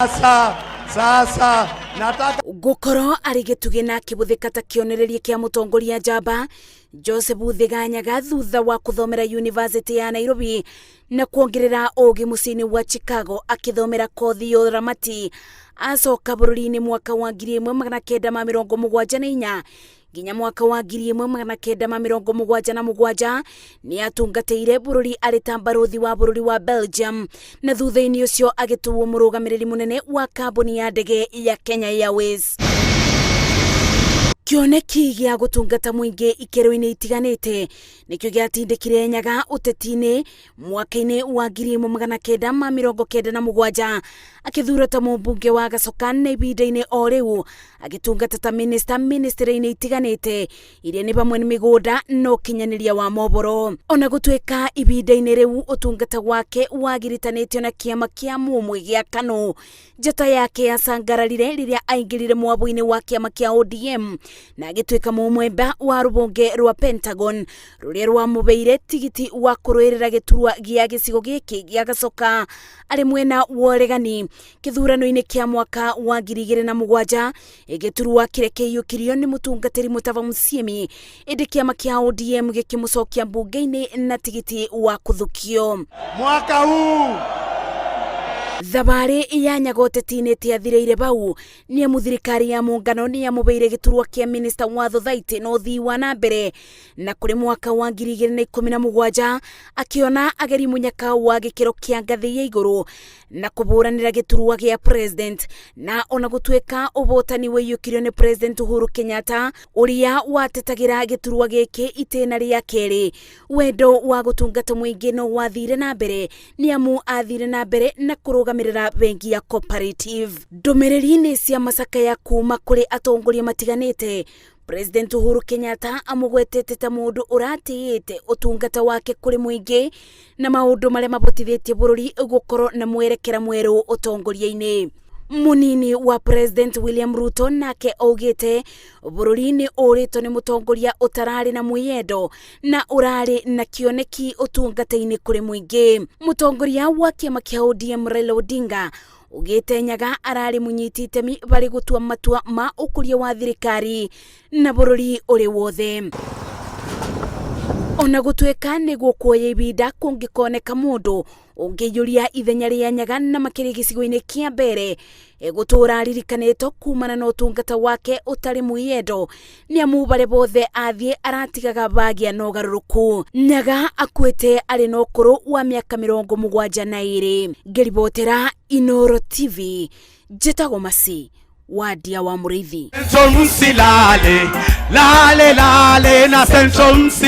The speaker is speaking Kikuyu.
Sasa, sasa nataka Gũkorwo arĩ gĩtugĩ na akĩhũthĩka ta kĩonereria kĩa mũtongoria njamba Joseph Thiga Nyaga thutha wa kũthomera University ya Nairobi na kuongerera ũgĩ mũciĩ-inĩ wa Chicago akĩthomera kothi ya ũramati. Acoka bũrũri-inĩ mwaka wa 1974 nginya mwaka wa 1977 nĩ atungatĩire bũrũri arĩ ta mbarũthi wa bũrũri wa Belgium na thutha-inĩ ũcio agĩtuo mũrũgamĩrĩri mũnene wa kambuni ya ndege ya Kenya Airways. Kĩoneki gĩa gũtungata mũingĩ ikĩro-inĩ itiganĩte nĩkĩo gĩatindĩkire Nyaga ũteti-inĩ mwaka-inĩ wa 1997 akĩthurwo ta mũmbunge wa Gacoka na ihinda-inĩ o rĩu agĩtungata ta minista ministry-inĩ itiganĩte iria nĩ hamwe na mĩgũnda na ũkinyanĩria wa mohoro. Ona gũtuĩka ihinda-inĩ rĩu ũtungata wake wagiritanĩtio na kĩama kĩa mũmwe gĩa KANU, njata yake yacangararire rĩrĩa aingĩrire mwabũ-inĩ wa kĩama kĩa ODM na agĩtuĩka mũmwemba wa rũhonge rwa Pentagon rũrĩa rwamũheire tigiti wa kũrũĩrĩra gĩturwa gĩa gĩcigo gĩkĩ gĩa Gacoka arĩ mwena wa ũregani kĩthurano-inĩ kĩa mwaka wa 2007, gĩturwa kĩrĩa kĩaiyũkirio nĩ mũtungatĩri Mutava Musyimi, ĩndĩ kĩama kĩa ODM gĩkĩmũcokia mbunge-inĩ na tigiti wa kũthukio. Mwaka huu Thabarĩ ya Nyaga ũteti-inĩ ĩtiathirĩire bau nĩ amu thirikari ya mũngano nĩ yamũheire gĩturwa kĩa minista wa thothaitĩ na ũthii wa na mbere, na kũrĩ mwaka wa 2017 akĩona ageri mũnyaka wa gĩkĩro kĩa ngathĩ ya igũrũ na kũbũranĩra gĩturwa gĩa president, na ona gũtuĩka ũhotani waiyũkirio nĩ President Uhuru Kenyatta ũrĩa watetagĩra gĩturwa gĩkĩ itĩna rĩa kerĩ, wendo wa gũtungata mũingĩ no wathire na mbere nĩ amu athire na mbere na kũrũgamĩrĩra bengi ya Cooperative. Ndũmĩrĩri-inĩ cia macakaya kuma kũrĩ atongoria matiganĩte, President Uhuru Kenyatta amũgwetete ta mũndũ ũratĩĩte ũtungata wake kũrĩ mũingĩ na maũndũ marĩa mabotithĩtie bũrũri gũkorwo na mwerekera mwerũ ũtongoria-inĩ. Munini wa President William Ruto nake augĩte bũrũri nĩ ũrĩtwo nĩ mũtongoria ũtararĩ na mwĩyendo na ũrarĩ na kĩoneki ũtungata-inĩ kũrĩ mũingĩ. Mũtongoria wa kĩama kĩa ODM Raila Odinga ugĩte Nyaga ararĩ mũnyiti itemi barĩ gũtua matua ma ũkũria wa thirikari na bũrũri ũrĩ wothe. Ona gũtuĩka nĩ gũkuoya ihinda kũngĩkoneka mũndũ ũngĩiyũria ithenya rĩa Nyaga na makĩria gĩcigo-inĩ kĩa mbere egũtũra aririkanĩtwo kumana na ũtungata wake ũtarĩ mwĩyendo nĩ amu barĩa bothe athiĩ aratigaga bagĩa na ũgarũrũku. Nyaga akuĩte arĩ na ũkũrũ wa mĩaka 72. Ngĩribotera Inooro TV, njĩtagwo Masi Wadia wa Mũrĩithi. Central Msilale, lale lale na Central Msi